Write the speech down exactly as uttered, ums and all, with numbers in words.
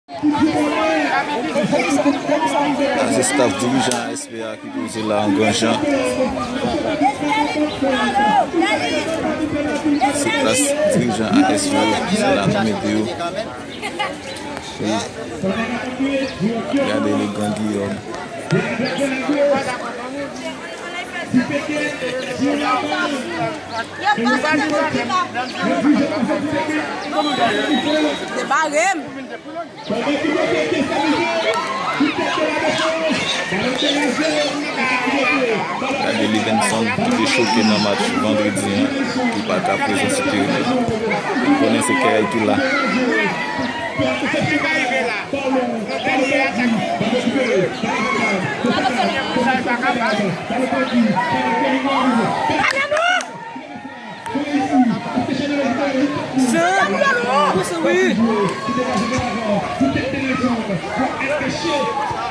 Sa se staf dirijan A S P a ki poze la an gran jan. Se plas dirijan A S P yo, se la nou mete yo. Wi. Gade le gran Guillaume. Yo pase nan kote la. Debare m. Gade Livenson ki te choke nan match vandredi an, ki pa ka prezan sou teren. Ou konnen se kè a ki la. Jan, pouse wi.